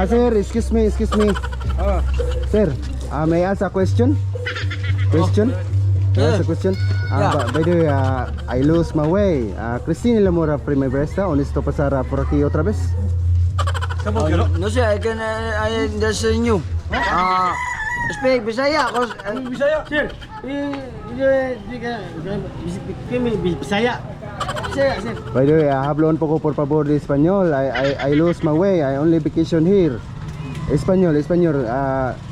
Sir, excuse me, excuse me. Sir, may I ask a question? Question? May I ask a question? Yeah. By the way, I lose my way. Cristina Lamora, Prima Presta, honesto pasar por aquí otra vez? No sé, I can I understand you. Speak Bisaya, 'cause Bisaya. Sir, Bisaya. Sir, sir. By the way, hablo un poco, por favor, de español. I lose my way. I only vacation here. Español, español.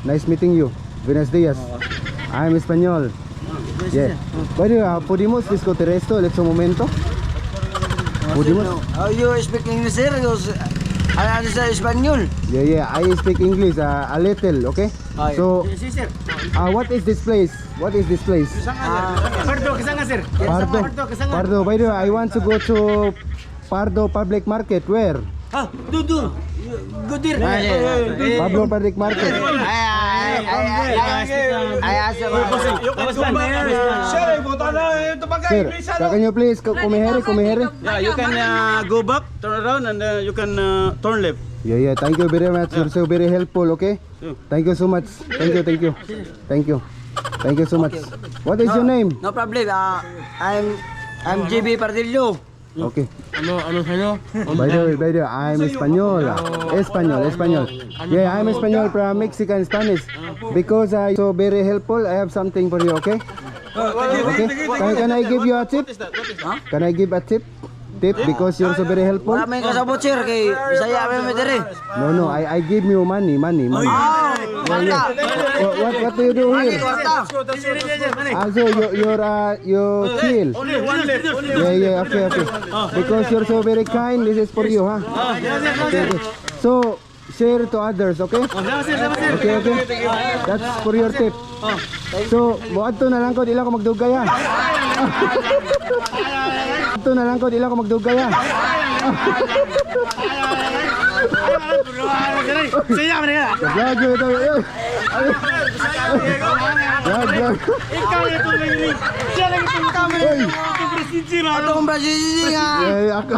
Nice meeting you. Buenos días. I'm español. Yeah. By the way, ¿podemos discutir esto en este momento? ¿Podemos? No. Oh, you speak English, sir? 'Cause I understand Español. Yeah. I speak English a little, okay? Ah, yeah. So, Si, sir. What is this place? What is this place? Pardo, kasanga, sir. Pardo. Pardo, kasanga. Pardo. By the way, I want to go to Pardo Public Market. Where? Ah, Dudu. Gudir. Pablo Public Market. Ay, ay, ay, ay, ay, ay, Sir, can you please come here, come here? Yeah, you can go back, turn around, and you can turn left. Yeah. Thank you very much. You're so very helpful, okay? Thank you so much. Thank you, thank you. Thank you. Thank you so much. What is your name? No problem. I'm GB Pardillo. Okay. Ano, ano sa'yo? By the way, I'm Español. Español, Español. Yeah, I'm Español from Mexican Spanish. Because I so very helpful, I have something for you, okay? Okay? Can I give you a tip? Can I give a tip? Tip because you're so very helpful? Wala may kasabot, sir, kay Bisaya may may. No, I give you money, money, money. Ah, kwarta. What do you do Money, here? kwarta. Ah, so you chill. Only one left. Only Yeah, okay. Because you're so very kind, this is for you, huh? Okay. So, share to others, okay? Okay. That's for your tip. So, moadto na lang ko, di lang ko magdugay, ha? Adto na lang ko, di lang ko magdugay, ha? Saya man ka. Vlog yun ito. Ay! Vlog, vlog. Ikaw na itong lang. Siya lang itong camera. Uy! Ato kong Brazil nga. Eh, ako.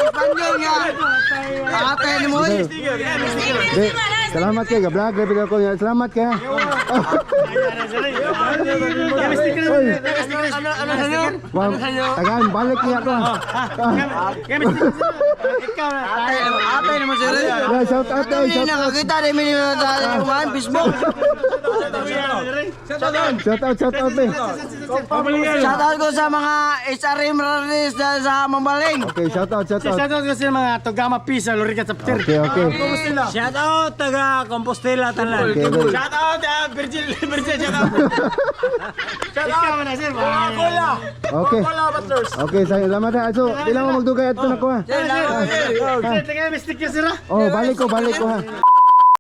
Espanyol nga. Ate ni mo. Eh. Di, salamat kay vlog grabe ako. Salamat kay. Uy, Ano ano sa'yo? ma'am, tagaan balik niya ako. Ikaw na. Ate, ate ni mo, sir. Yeah, shout out Ano eh, ni shout out. nakakita rin mi sa kumain Facebook. Shout out, shout out eh. Shout out ko sa mga HRM runners sa Mambaling. Okay, shout out, shout out. Shout out kasi mga Togama Pisa, Lorica Chapter. Okay. Shout out taga Compostela tanan. Okay. Shout out Virgil, Virgil, shout out. Ikaw na, sir. Coca-Cola. Okay. Coca-Cola Butlers. Okay, salamat ha. So, di lang mo magdugay adto na ko ha. Sir, tingnan may sticker, sir, ah. Oh, balik ko ha.